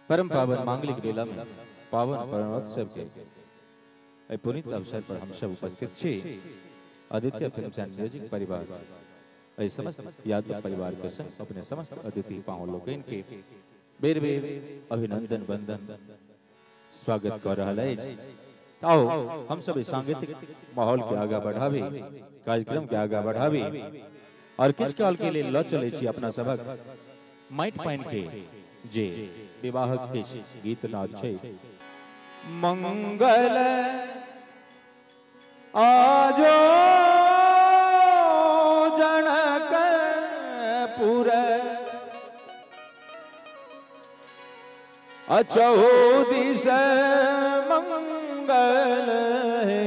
परम पावन मांगलिक बेला में पावन परमोत्सव के एहि पुनीत अवसर पर हम सब उपस्थित छी। आदित्य फिल्म्स एंड म्यूजिक परिवार एहि समस्त यादव परिवार के संग अपने समस्त अतिथि पाहुन लोकनि के बेर बेर अभिनंदन वंदन स्वागत कर रहल अछि। आओ हम सब सांगीतिक माहौल के आगा बढ़ावी, कार्यक्रम के आगा बढ़ावी और किछ काल के लिए ल चलै छी अपना सबक माटि पानि के जे विवाहक किछ गीत नाद छै। मंगल आजो जनकपुर अचहु दिश मंगल है,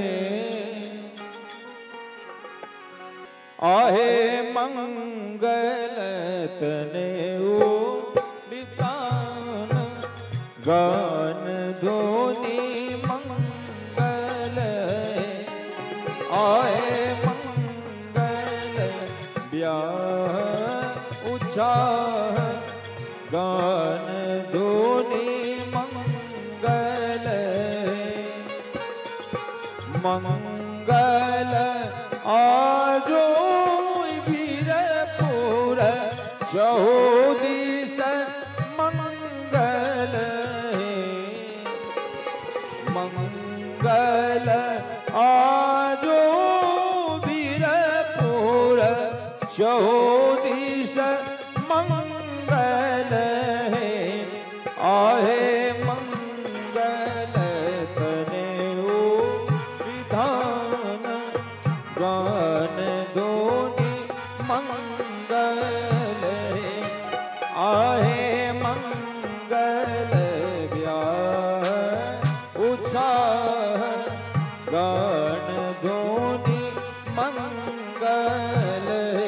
आहे मंगल तने बितान गान धोनी मंगल है, आहे मंगल ब्याह उछाह गान धोनी मंगल है। मंगल आजो वीरपुर चौदिस मंगल है, मंगल आजो वीरपुर चौदिस मंगल है, आहे मंगल तने ओ विधान गान धोनी मंगल है, आहे मंगल ब्याह उत्साह गान धोनी मंगल है।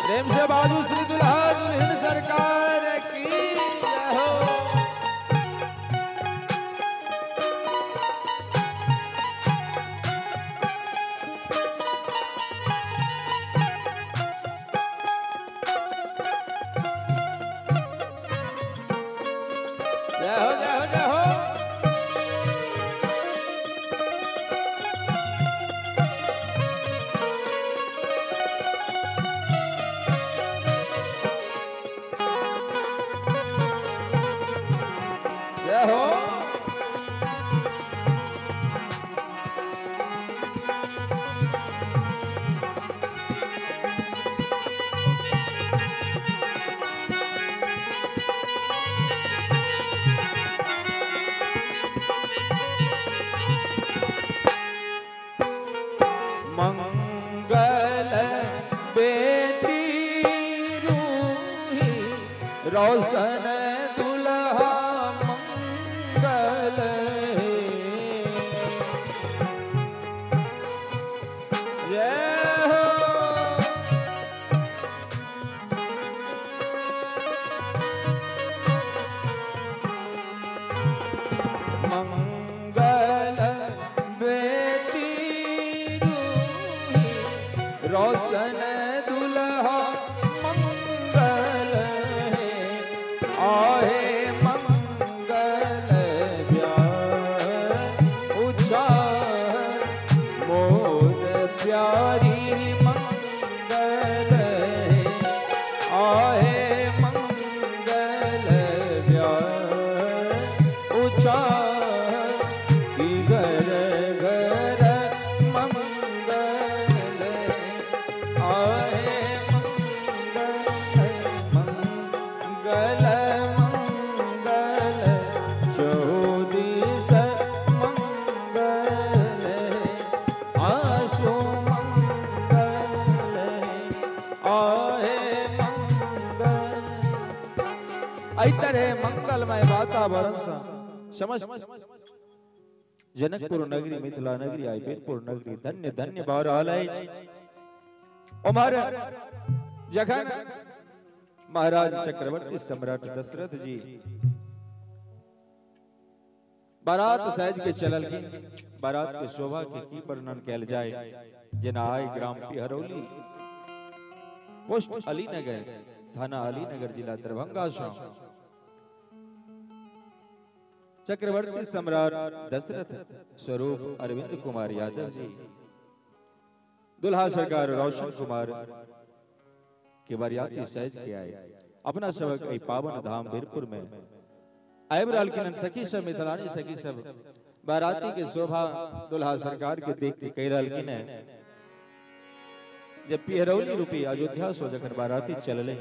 प्रेम से बाजू श्री दुल्हा दुल्हन सरकार की जय हो। जय हो जय हो जय हो। जय हो। मंगल बेटी रूही रोशन दुल्हा मंगल है। जय हो। मंगल बेटी रूही रोशन दुल्हा मंगल है, आहे मंगल ब्याह उछाह मोर प्यारी मंगल है, आहे मंगल ब्याह उछाह की घर घर मंगल है, आहे मंगल मंगल मंगल चौदिस मंगल है, आसु मंगल है, आहे मंगल। एहि तरह मंगलमय वातावरण सँ समस्त जनकपुर नगरी मिथिला नगरी आई वीरपुर नगरी धन्य धन्य भऽ रहल अछि। उम्हर जखन महाराज चक्रवर्ती सम्राट दशरथ जी बारात साज के चललखिन, बारात के शोभा के की वर्णन कैल जाए। जेना आइ ग्राम पिहरौली पोस्ट अलीनगर, थाना अलीनगर, जिला दरभंगा से चक्रवर्ती सम्राट दशरथ स्वरूप अरविंद कुमार यादव जी, दुल्हा सरकार रोशन कुमार के बरियाती सहज के आए अपना सबक एहि पावन धाम वीरपुर में आबि रहलखिन। सखी सब, मिथिलानी सखी सब बाराती के शोभा दुल्हा सरकार के देख के कहि रहलखिन है जब पिहरौली रूपी अयोध्या सो जखन बाराती चलले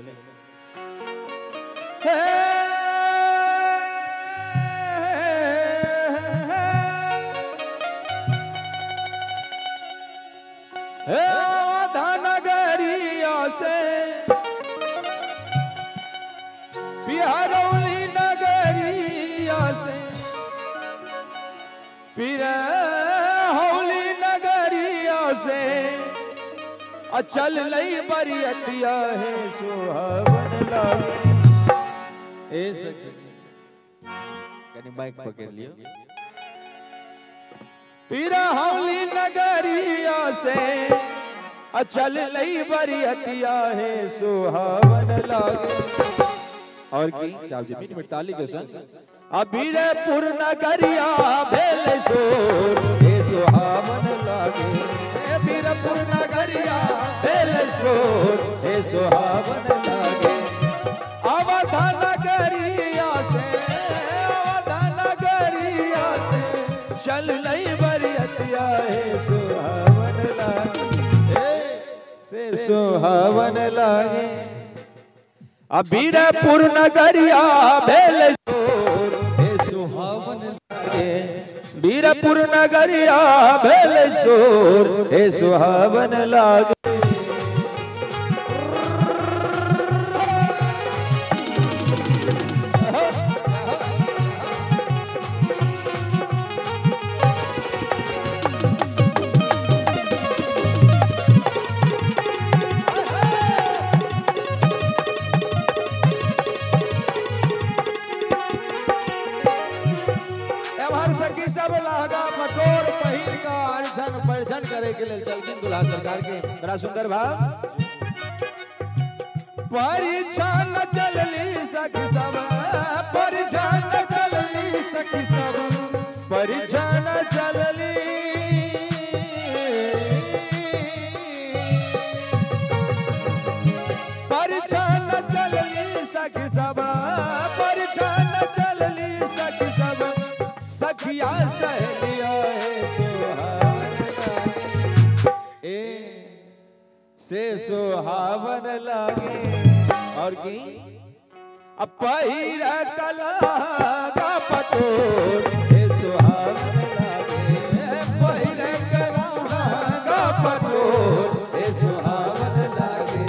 हे नगरिया से पिहरौली नगरिया से पिहरौली नगरिया से अचल लई बरियतिया है सुहावन लागे। ए सखी कनी माइक पकड़ लियो। पिहरौली नगरिया से अचल लई बरियतिया है सुहावन लागे। और की चाव जी मिनट ताली के संग अबीरपुर नगरिया भेल सोर हे सुहावन लागे। वीरपुर नगरिया भेल सोर हे सुहावन लागे। अवधा नगरिया से, अवधा नगरिया से चल लई बरियतिया हे सुहावन लागे, से सुहावन लागे। अबीरपुर नगरिया भेल सोर हे सुहावन लागे। वीरपुर नगरिया भेल सोर हे सुहावन लागे। करे के लिए चलखिन दुल्हा सरकार के बड़ा सुंदर भाव। परिछन चलली सखी सब, परिछन चलली सखी सब, परिछन चलली परिछन चलली सखी सब, परिछन चलली सखी सब, सखिया सहेलिया हे सुहावन लागे, से सुहावन लागे। और की पहिर कला का पटोर हे सुहावन लागे। पहिर कला का पटोर हे सुहावन लागे।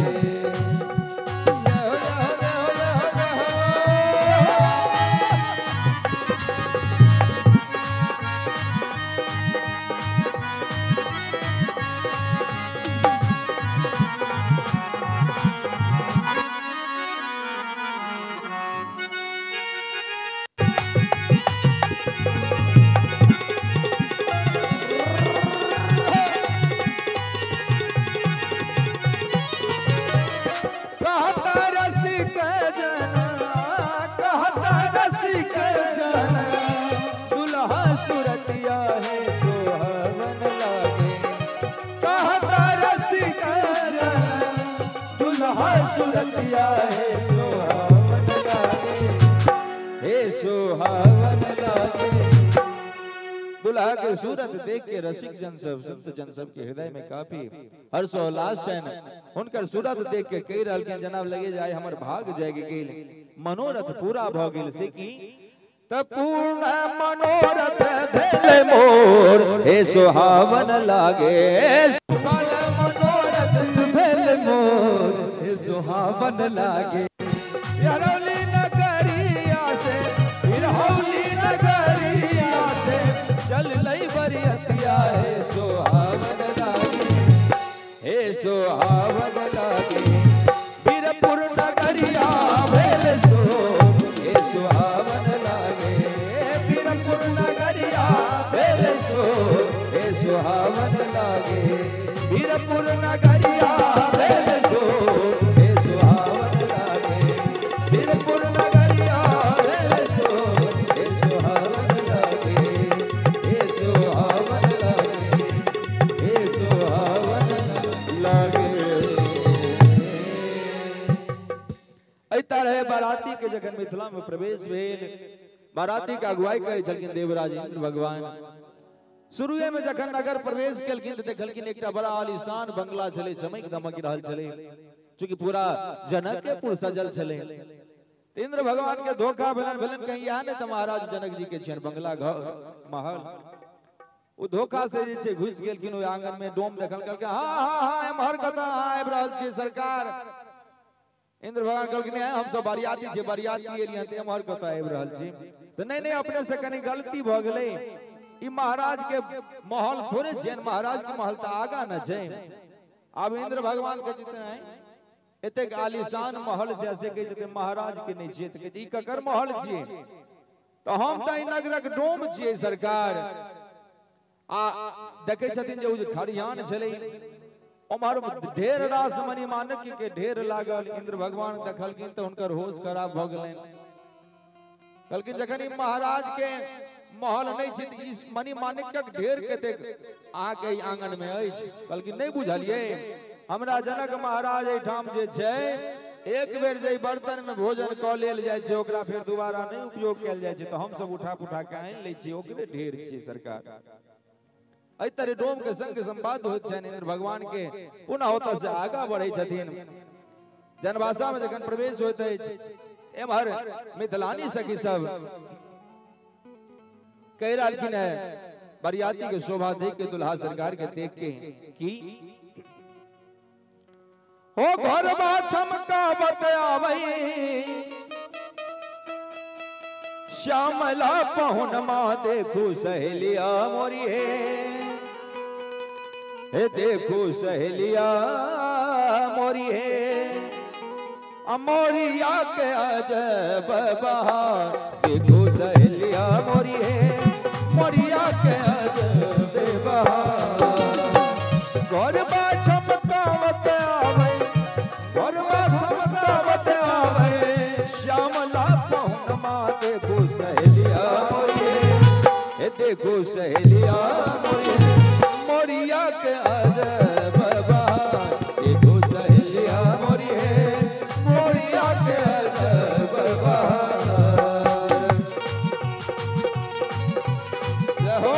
दुल्हा के सूरत देख के रसिक जन सब, संत जन सब के हृदय में काफी हर्षोल्लास है। उनकर सूरत देख के कह रहलखिन जनाब लगे जाए हमर भाग जाए गेल, मनोरथ पूरा भ गेल। से की त पूर्ण मनोरथ भेल मोर हे सुहावन लागे। मनोरथ भेल मोर हे सुहावन लागे। पिहरौली नगरिया से, पिहरौली नगरिया से चल लई बरियतिया हे सुहावन लागे, हे सुहावन लागे। वीरपुर नगरिया भेल सो हे सुहावन लागे। वीरपुर नगरिया भेल सो हे सुहावन लागे। वीरपुर नगरिया भेल सो तरहे बाराती के जखन मिथिला में प्रवेश भेल, बाराती के अगुवाई करै छलखिन देवराज इंद्र भगवान। शुरुए में जखन नगर प्रवेश केलखिन तऽ देखलखिन एकटा बड़ा आलीशान बंगला छलै, चमकि दमकि रहल छलै, चूँकि पूरा जनकपुर सजल छलै। इंद्र भगवान के धोखा भेलन, भेलन कहीं इएह नहि तऽ महाराज जनक जी के छियनि बंगला घर महल। ओ धोखा से जे छै घुसि गेलखिन ओहि आंगन में, डोम देखल, कहलखिन हाँ हाँ हाँ एम्हर कतऽ अहाँ आबि रहल छियै सरकार। इंद्र भगवान कहलखिन हम सब बरियाती छियै, बरियाती एलियै तऽ एम्हर कतऽ आबि रहल छी। तऽ नहि नहि अपने से कनि गलती भऽ गेलै, ई महाराज के महल थोड़े छियनि, महाराज के महल तऽ आगा ने छै। आब इंद्र भगवान कहै छथिन एतेक आलीशान महल छै से कहै छथिन महाराज के नहि छियै, तऽ कहै छै ई ककर महल छियै? तऽ हम तऽ ई नगरक डोम छियै सरकार। आ देखै छथिन जे ओ जे खरिहान छलै ओम्हर ढेर रास मणिमाणिक्य के ढेर लागल। इंद्र भगवान देखलखिन तऽ हुनकर होश खराब भऽ गेलनि। कहलखिन जखन ई महाराज के महल नहि छै तऽ ई मणिमाणिक्यक ढेर कतेक अहाँके ई आंगन में अछि? कहलखिन नहि बुझलियै, हमरा जनक महाराज एहिठाम जे छै एक बेर जे बर्तन में भोजन कऽ लेल जाइ छै ओकरा फेर दोबारा नहि उपयोग कयल जाइ छै, तऽ हमसब उठा पुठा के आनि लै छियै, ओकरे ढेर छियै सरकार। एहि तरह डोम के संग संवाद होइत छनि इंद्र भगवान के। पुनः ओतऽ से आगा बढ़ै छथिन। जनवासा में जखन प्रवेश होइत अछि, एम्हर मिथिलानी सखी सब कहि रहलखिन है बरियाती के शोभा देख के, दुल्हा सरकार के देख के की हो घरबा चमकावत आवई श्यामला पहुनमा देखू सहेलिया मोरी हे देखू सहेलिया मोरी हे अमोरिया के अजब बहार देखू सहेलिया मोरी हे मोरिया के अजब बहार। गरबा चमकावत आवे गरबा चमकावत आवे श्यामला पहुनमा देखू सहेलिया मोरी हे देखू सहेलिया मोरी मोरिया के अजब बहार देखू सहेलिया मोरी हे मोरिया के अजब बहार। जय हो।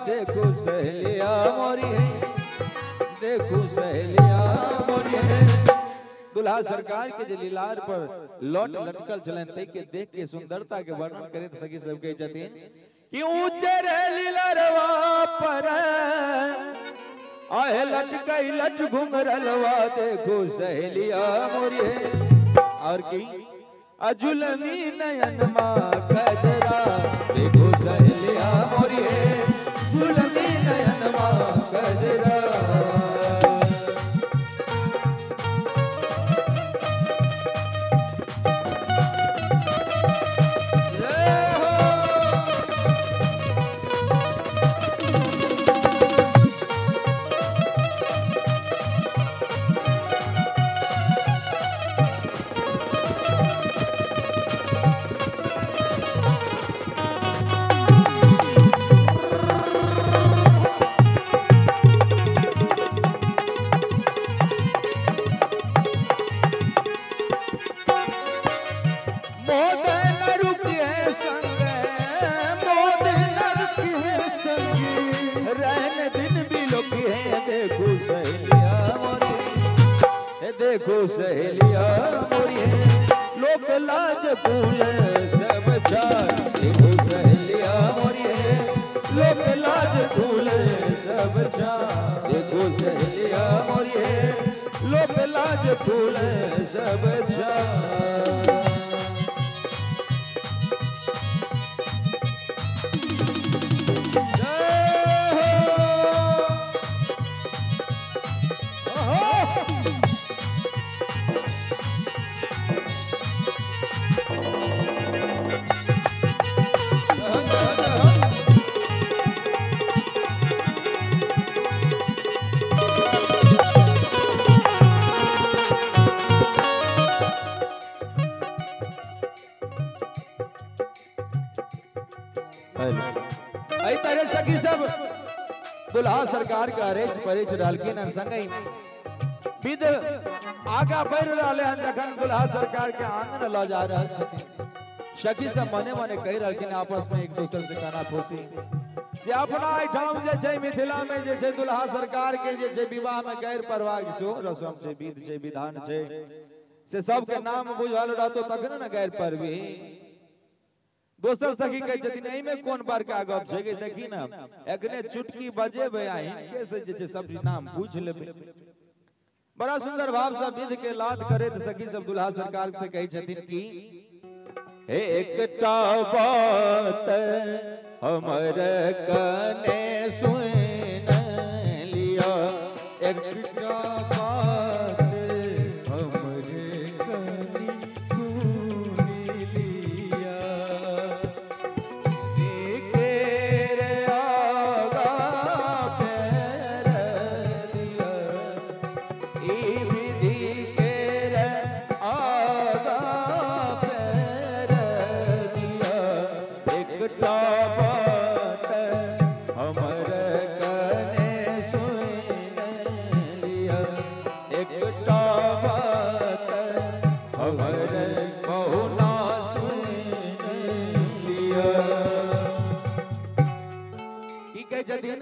देखो सहेलिया मोरी है देखो सहेलिया मोरी है। दुल्हा सरकार के जे लीलार पर लौट लटकल छलनि तै के देख के सुंदरता के वर्णन करैत सखी सब कहै छथिन कि ऊंचे रे लीलरवा पर आहे लटकै लट घुंघरलवा देखो सहेलिया मोरी है। और की अजुलमी नयन मा गजरा देखो सहेलिया मोरी है जुलमी नयन मा गजरा। देखो सहेलिया मोरी है लोक लाज फूल सब चार देखो सहेलिया मोरी है लोक लाज फूल सब चार देखो सहेलिया मोरी है लोक लाज फूल सब चार। एहि तरह सखी सब दुल्हा सरकार के अरेच परेच रहलखिन हन, संगहि विध आगा बढ़ि रहलै हन। जखन दुल्हा सरकार के आंगन लऽ जा रहल छथिन, सखी सब मने मने कहि रहलखिन आपस में एक दोसर से काना फूसी जे अपना एहिठाम जे छै मिथिला में जे छै दुल्हा सरकार के जे छै विवाह में गैर परवाह सेहो रसम छै, विध छै, विधान छै, से सबके नाम बुझल रहतो तखने ने गैर परबी। दोसर सखी कहै छथिन एहिमे कोन बड़का गप छै, देखी ने एखने चुटकी बजेबै आ हिनके से जे छै सब नाम पूछि लेबै। बड़ा सुंदर भाव से विध के लाद करैत सखी सब दुल्हा सरकार से कहै छथिन कि हे एकटा बात हमर कने सुन लिया, एकटा बात हमर कने सुन लिया, केर आगा पैर दिया, ई विधि केर आगा पैर दिया, एकटा हमर कने सुन लिया, एकटा बात हमर बहुना सुन लिया। की कहै छथिन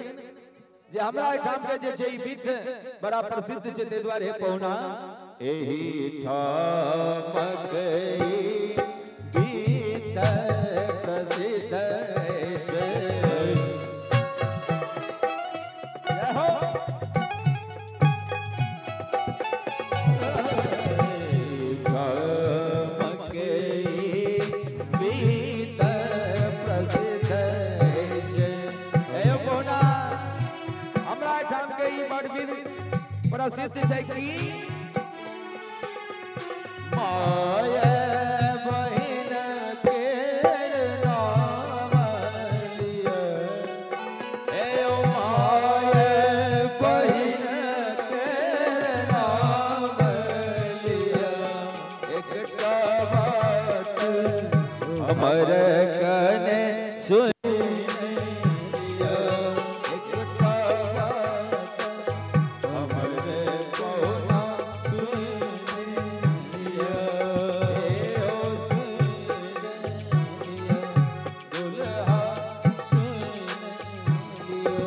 जे हमरा एहिठाम के जे छै ई विध बड़ा प्रसिद्ध छै, ताहि दुआरे पहुना एहि ठामक ई विध प्रसिद्ध छै। प्रसिद्ध छै कि माय बहिन केर नाम लिया, हे ओ my बहिन केर नाम लिया, एकटा बात हमर कने सुन लिया, एकटा बात हमर बहुना सुन लिया, हे ओ सुन लिया दुल्हा सुन लिया।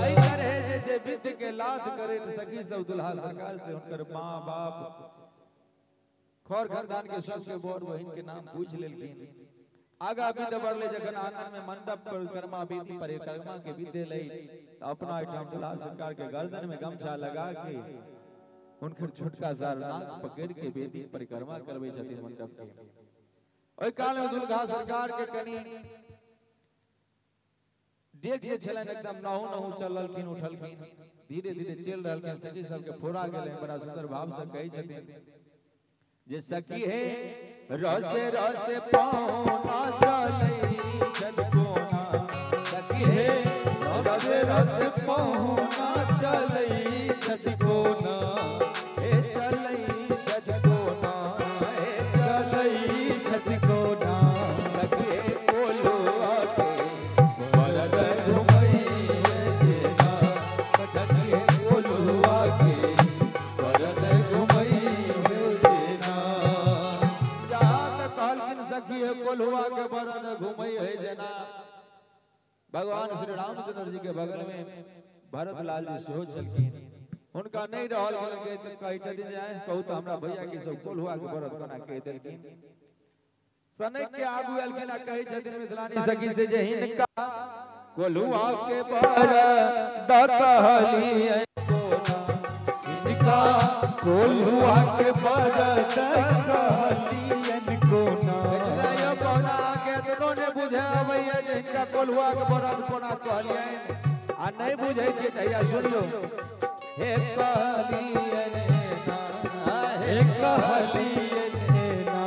एहि तरह जे छै विध के लाद करैत सखी सब दुल्हा सरकार से हुनकर माँ बाप खर खानदान के सबके बर बहिन के नाम पूछि लेलखिन। आगा विध बढ़ले, जखन आंगन में मंडप पर कर्मा विधि परिक्रमा के विध लै त अपना एहिठाम दुल्हा सरकार के गर्दन में गमछा लगा के हुनकर छोटका सार नाक पकड़ के वेदी परिक्रमा करबै छथिन मंडप के। ओहि काल में दुल्हा सरकार के कनी डेग जे छलनि एकदम नहु नहु चललखिन उठलखिन, धीरे धीरे चलि रहलखिन, सखी सबके फोड़ा गेलनि। बड़ा सुंदर भाव से कहै छथिन जे सखी हे रस रस पौना चलै छठ कोना, सखी हे रस रस पौना चलै छठ कोना, हे चलै छठ कोना, हे चलै छठ कोना, सखी हे कोल्हुआ के बरद घुमैये जेना, सखी हे कोल्हुआ के बरद घुमैये जेना। जहाँ तक कहलखिन सखी हे कोल्हुआ के बरद घुमै है जेना, भगवान श्री रामचंद्र जी के बगल में भरत लाल जी सेहो छलखिन, हुनका नहीं रहल गेल तऽ कहै छथिन जे आँय कहू तऽ हमरा भैया के सब कोल्हुआ के बरद कोना कहि देलखिन। सनक के आगू एलखिन आ कहै छथिन मिथिलानी सखी से जे हिनका कोल्हुआ के बरद कहलियै कोना, हिनका कोल्हुआ के बरद कहलियन कोना। यो पहुना के कोनो ने बुझे अबैया जे हिनका कोल्हुआ के बरद कोना कहलियन, आ नहीं बुझै छियै तऽ हैया सुनियौ, हे कहलियन ना, हे कहलियन ना,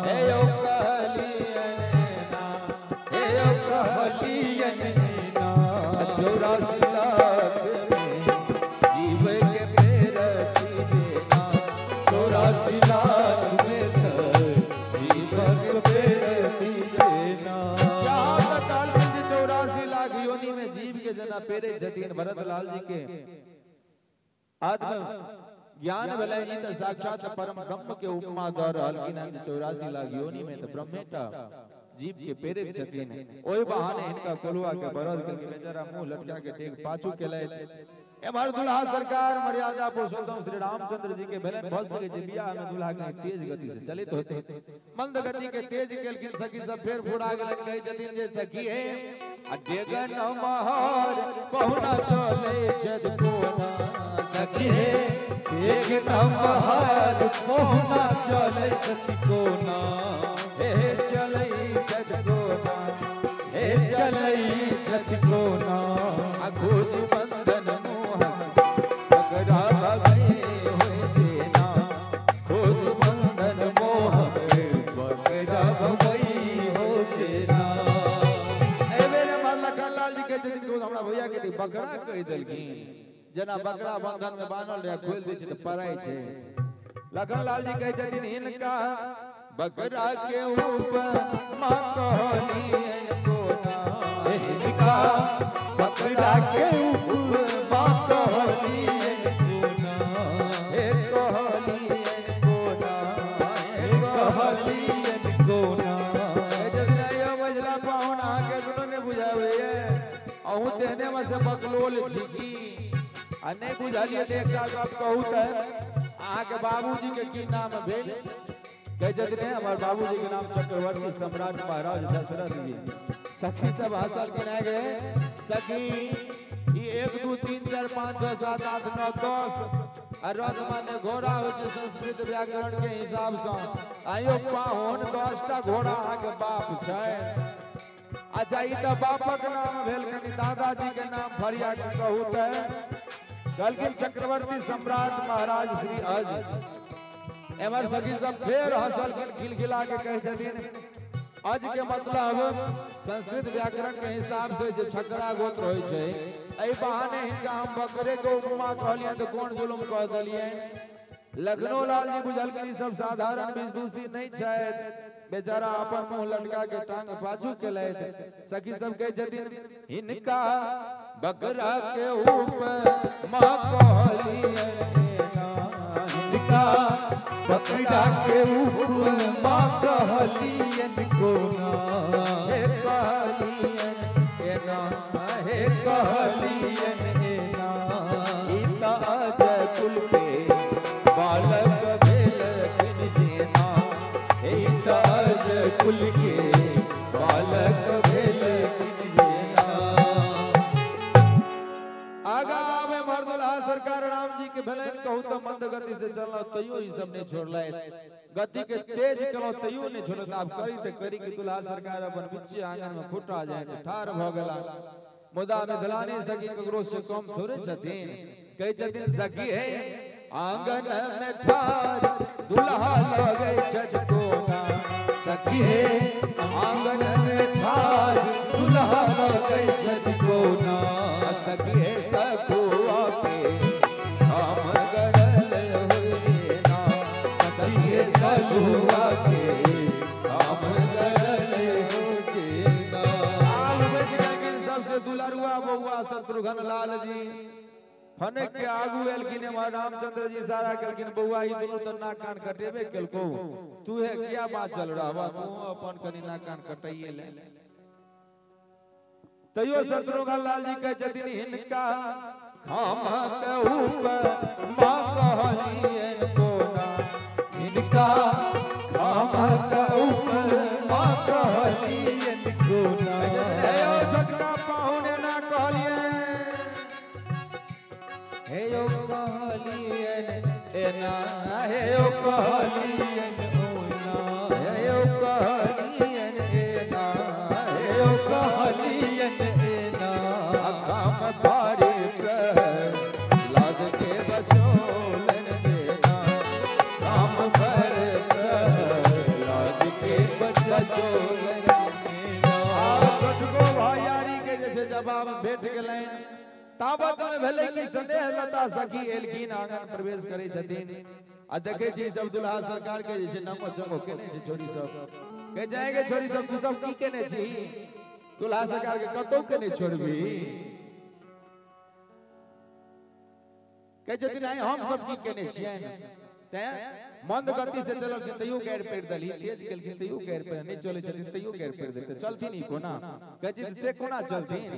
हे यो कहलियन ना, हे यो कहलियन ना, 84 लाख में जीव के पेरती जेना, 84 लाख में जीव के पेरती जेना। जेना पेरे छथिन भरत लाल जी के आत्म ज्ञान भेलै ई त साक्षात परम ब्रह्म के उपमा द रहलखिन हन 84 लाख योनि में त ब्रह्मेटा जीव के पेरे छथिन। ओहि बहाने हिनका कोलुआ के बरद के बेचारा मुंह लटका के टेक पाछू केलथि। एमहर दुल्हा सरकार मर्यादा पुरुषोत्तम श्री रामचंद्र जी के भेलन भऽ सकै छै बियाह में दुल्हा के तेज गति से चलित होते मंद गति के तेज केलखिन। सखी सब फेर फुरा गेलन कहै छथिन जे सखी हे आ डेगन महर पहुना चले छथि कोना सखी हे डेगन महर पहुना चले छथि कोना हे चलै छथि कोना हे चलै छथि कोना आ खोज बंधन बकरा भगै होय जेना खोज बंधन मोह बकरा भगै हो जेना। एहि बेर हमर लखन लाल जी कहै छथिन कि हमरा भैया के बकरा कहि देलखिन जेना बकरा बंधन में बान्हल रहे खोलि दै छै तऽ पड़ै छै। लखन लाल जी कहै छथिन हिनका बकरा के ऊपर माँ कहलियनि कोना हिनका बकरा के ऊपर माँ कहलियनि कोना हे कहलियनि कोना हे कहलियनि कोना। यो मझला पाहुन अहाँके कोनो नहि बुझाबैये अहूँ तेहने मे से बकलोल छी की आ नहि बुझलियै तऽ एकटा गप कहू तऽ अहाँके बाबूजी के की नाम भेल? कहै छथिन हमर बाबूजी के नाम चक्रवर्ती सम्राट महाराज दशरथ जी। सखी सब हंसलखिन आइ गे सखी ई 1 2 3 4 5 6 7 8 9 10 आ रथ माने घोड़ा होइ छै संस्कृत व्याकरण के हिसाब सँ। आइयो पाहुन 10 टा घोड़ा अहाँके बाप छै। अच्छा ई तऽ बापक नाम भेल कनि दादाजी के नाम फरिया के कहू तऽ कहलखिन चक्रवर्ती सम्राट महाराज श्री अज। एमहर सखी सब फेर हंसलखिन खिलखिला के कहै छथिन अज के मतलब संस्कृत व्याकरण के हिसाब से जे छकरा गोत्र होइ छै एहि बहाने हिनका हम बकरे के उपमा कहलियनि तऽ कोन जुलुम कह देलियनि। लखनो लाल जी बुझलखिन ई सब साधारण विदुषी नहि छथि बेचारा अपन मुंह लटका के टांग पाछू केलथि। सखी सब कहै छथिन हिनका बकरा के ऊपर माँ कहलियनि हिनका बकरा के ऊपर माँ कहलियनि कोना हे कहलियनि एना हे कहलियनि एना। ई तऽ अजय कुल के बालक भेलखिन जेना ई तऽ अजय कुल के बालक भेलखिन जेना। आगा आबे मर्दुल्हा सरकार राम जी के भेलनि कहू तऽ मंद गति से चललहुँ तैयो ई सब नहि छोड़लथि गति के तेज केलहुँ तैयो नहि छोड़लथि। आब करी तऽ करी के दुल्हा सरकार अपन बिच्चे आंगन में फुटा जाय ठाढ़ भऽ गेला। मुदा मिथिलानी सखी ककरो से कम थोड़े छथिन कहै छथिन सखी हे आंगन में ठाढ़ दुल्हा लगै छथि कोना सखी हे आंगन में ठाढ़ दुल्हा लगै छथि कोना सखी हे सखुआ के हम गरल होय ना सखी हे सखुआ के हम गरल होय ना। आल बचि गेलखिन सबसे दुलरुआ बौआ शत्रुघ्न लाल जी फनक के आगू एलखिन एमहर रामचंद्र जी सारा केलखिन बौआ ई दुनू तऽ नाक कान कटेबे केलको तू हे किया बाचल रहबा तू अपन कनि नाक कान कटाइए ले। तैयो शत्रुघ्न लाल जी कहै छथिन हिनका खामक ऊपर माँ कहलियनि कोना हिनका खामक ऊपर माँ कहलियनि कोना। हे यौ छोटका पाहुन एना कहलियनि हे यौ कहलियनि एना हे यौ कहलियनि ओना हे यौ कहलियनि एना हे यौ कहलियनि एना। काम भारी प्रहलाद के बचौलनि जेना काम भर प्रहलाद के बचौलनि जेना। छोटको भैयारी के जे छै जवाब भेट गेलनि। ताबत में भेलै कि स्नेह लता सखी एलखिन आंगन प्रवेश करै छथिन आ देखै छी सब दुल्हा सरकार के जे छै नमो चमो केने छै छोरी सब कहै छै गे छोरी सब तू सब की केने छी दुल्हा सरकार के कतौ के नहि छोड़बी। कहै छथिन आइ हम सब की केने छियनि तैं मंद गति से चललखिन तैयो गैर पेड़ देलही, तेज गेलखिन तैयो गैर पेड़, नहीं चलै छथिन तैयो गैर पेड़ देलखिन, चलथिन ई कोना? कहै छथिन से कोना चलथिन?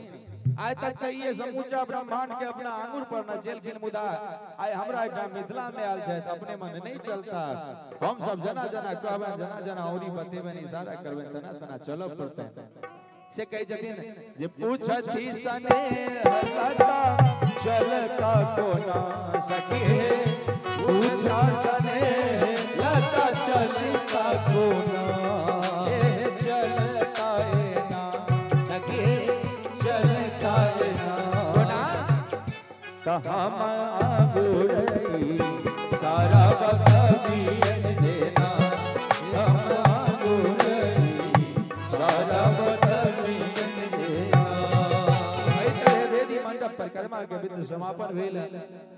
आइ तक तऽ ई समूचा ब्रह्मांड के अपना आंगुर पर नचेलखिन, मुदा आइ हमरा एहिठाम मिथिला में आयल छथि, अपने मन नहीं चलता। हम सब जना जना कहबनि, जना जना औरी बतेबनि, इशारा करबनि, तना तना चलऽ पड़तनि। से कहै छथिन जे पूछथि स्नेह लता चलता कोना सखी, पूछा स्नेह लता चलता कोना, चलता ना सखी चलता ना कोना। हम आगुरई सारा बकबियन देना, हम आगुरई सारा बकबियन देना। एहि तरह वेदी मंडप परिक्रमा के विध समापन भेल।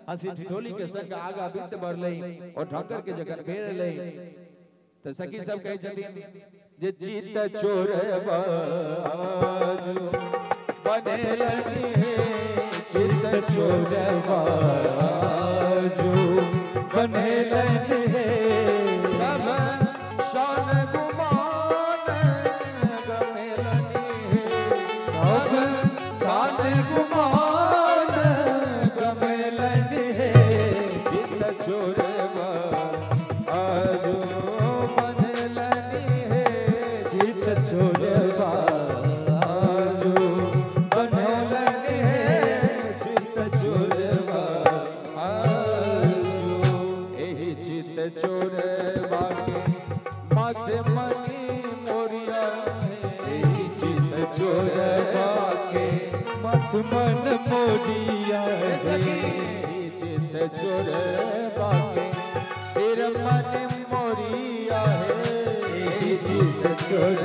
हंसी ठिठोली के संग आगा विध बढ़लै और ढंकर के जखन भेल तऽ सखी सब कहै छथिन जे चित चोर बाजू बनेलनि, चित चोर बाजू बनेलनि, सब शान गुमान गमेलनि, सब शान गुमान गमेलनि, चित चोर बाजू बनेलनि, चित चोर बाजू बनेलनि, चित चोर बाजू। एहि चित चोर बाके मत मनी मोरिया, एहि चित चोर बाके मत मन मोरिया, एहि चित चोर बाके सिर मन मोरिया, एहि चित चोर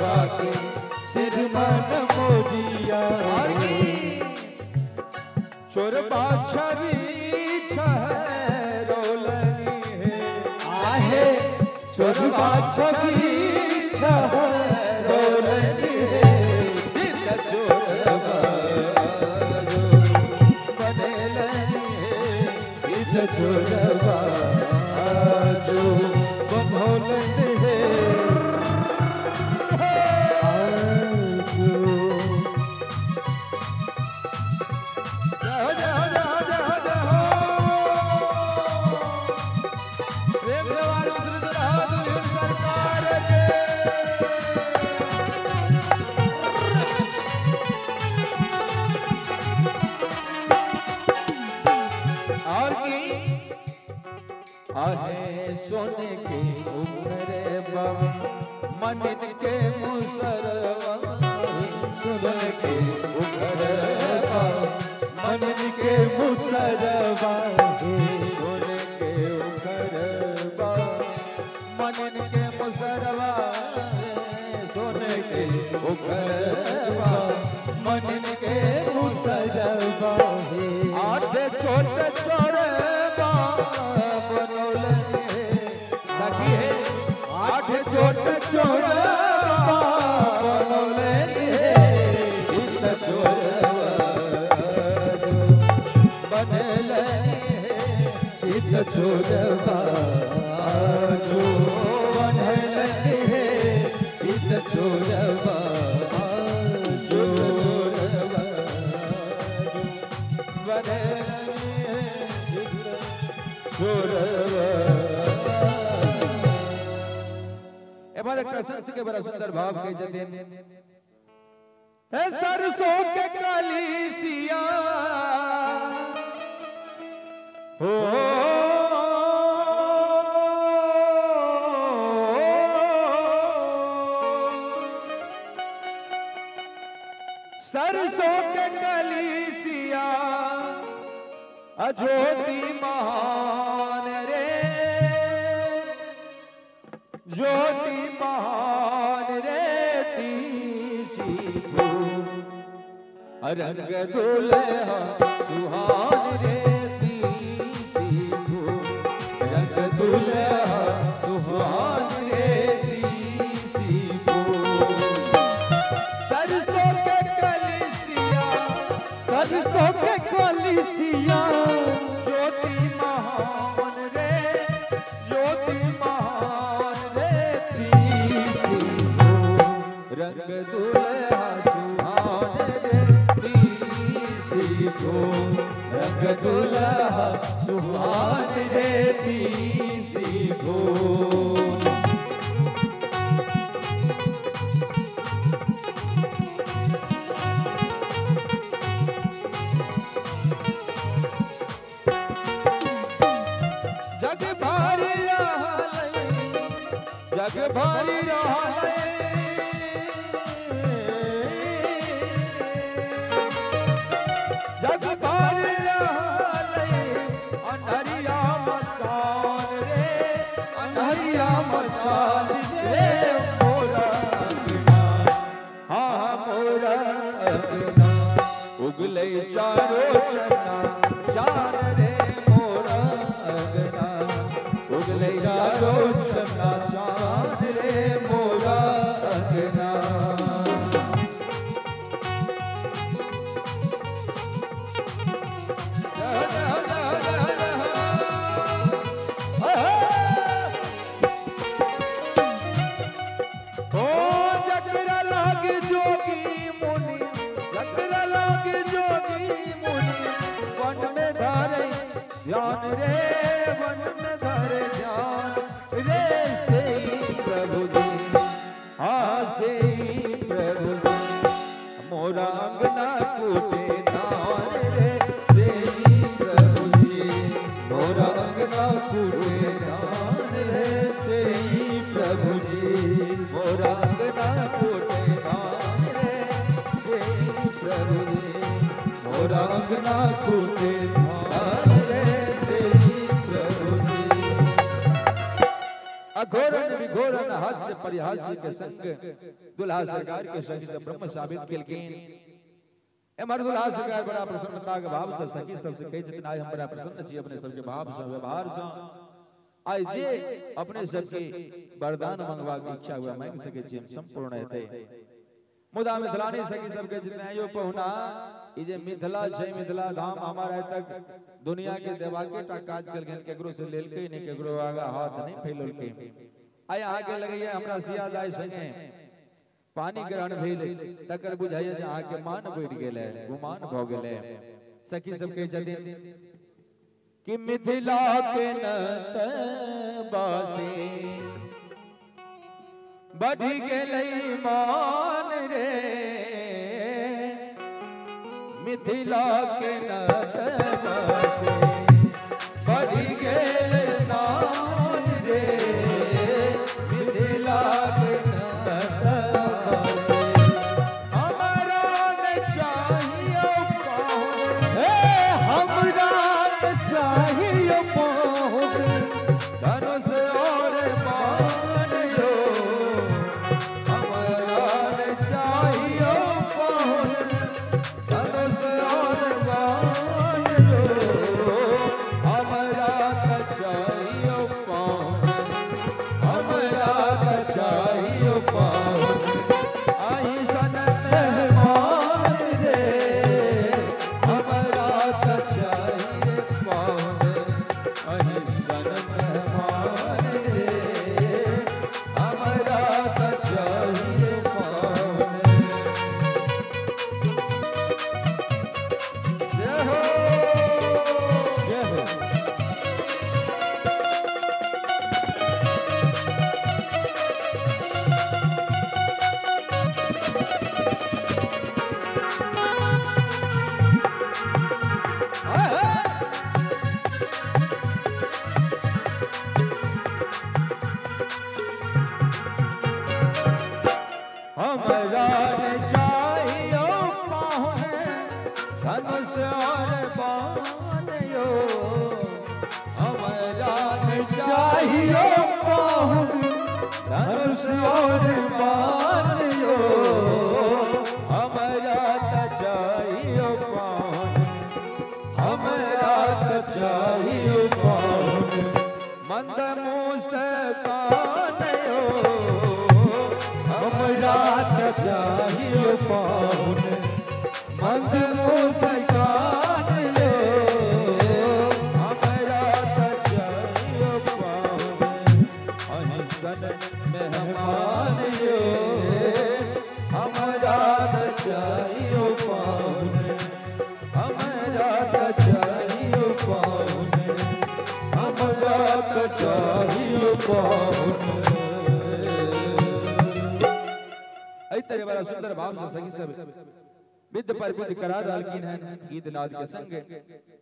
बाके सिर मन मोरिया। चोर बाछरी छरोलनी आहे चोर बाछरी छरोलनी, चित चोर बाजू बनेलनि, चित चोर बाजू बनोलनि। जय हो जय हो जय हो जय हो जय हो। प्रेम से वाली दुल्हन सरकार के। और की आहे सोने के उमरे बाबा मन के मुसरवा, सोने के उमरे बाबा मन के मुसरवा, सोने के उमरे बाबा मन के मुसरवा, सोने के उमरे बाबा मन के मुसरवा। आठ छोटे छोरे बनोलनि सखी हे, आठ छोटे छोरे बनोलनि, चित चोर बनलनि, चित चोर बाजू बनलनि, चित चोर बाजू बनलनि। एबार एकटा संत के बड़ा सुंदर भाव कहे छथिन, हे सरसों के कलीसिया हो, सरसों के कलीसिया अजोति महान रे, ज्योति महान रे तीसी रंग दुल्हा सुहान रे तीसी रंग दुल्हा सुहान रे तीसी। सरसों के कलिसिया, सरसों के कलिसिया, ज्योति रंग दुल्हा सुहान रे तीसी को रंग दुल्हा सुहान रे तीसी को। जग भारी रहलै जग भारी रहलै जग भारी रहलै अन्हरिया मसान रे अन्हरिया मसान रे मोरा अंगना हाँ मोरा अंगना उगलै चारो चना चान रे मोरा अंगना उगलै चारो चना चान रे मोरा अंगना। ओ जकरा लाग जोगी मुनि जकरा लाग जोगी मुनि वन में धरे ध्यान रे वन में धरे ध्यान रे से प्रभु जी हाँ से प्रभु जी मोरा अंगना कूटे धान रे से प्रभु जी मोरा अंगना कूटे धान रे से प्रभु जी मोरा अंगना कूटे धान रे से प्रभु जी मोरा अंगना कूटे धान रे से प्रभु जी। अघोरन विघोरन हास्य परिहास्य के संग दुल्हा सरकार के सखी से ब्रह्म साबित केलखिन। एमहर दुल्हा सरकार बड़ा प्रसन्नता के भाव से सखी सबसे कहै छथिन आइ हम बड़ा प्रसन्न छी अपने सबके भाव से व्यवहार से आइ जे अपने सबके वरदान मंगवा के इच्छा हुआ मांगि सकै छी हम संपूर्ण हेतै। मुदा मिथिलानी सखी सबके जितना आइयो पहुना ई जे मिथिला छै मिथिला धाम हमार आइ तक दुनिया के देवा के टा काज केलखिन केकरो से लेलकै नहि केकरो आगा हाथ नहि फैलौलकै। आइ अहाँके लगैया हमरा सिया दाइ संगे पानी ग्रहण भेल तकर बुझाइया जे अहाँके मान बढ़ि गेलै गुमान भऽ गेलै। सखी सब कहै छथिन कि मिथिला के नत बासी बढ़ि गेलै मान रे मिथिला के नत बासी बढ़ि गेलै मान रे मिथिला के नत बासी हमरा न चाहियो पाहुन हे हमरा न चाहियो पाहुन धनुष और बाण यो हमरा न चाहियो पाहुन धनुष और बाण यो हमरा न चाहियो पाहुन हमरा न चाहियो पाहुन आहि सन मेहमान रे हमरा न चाहिए पाहुन आहि सन मेहमान रे हमरा न चाहिए पाहुन। जय हो जय हो। हमरा न चाहियो पाहुन धनुष और बाण यो हमरा न चाहियो पाहुन धनुष और बाण यो हमरा न चाहियो पाहुन हमरा न चाहियो पाहुन मंद मुस्कान यो हमरा न चाहियो पाहुन मंद मुस्कान यो हमरा न चाहियो पाहुन अहि सन मेहमान यो एहि तरह बड़ा सुंदर भाव से सखी सब विद्ध पर विद्ध करा रहलखिन हन गीत नाद के संग।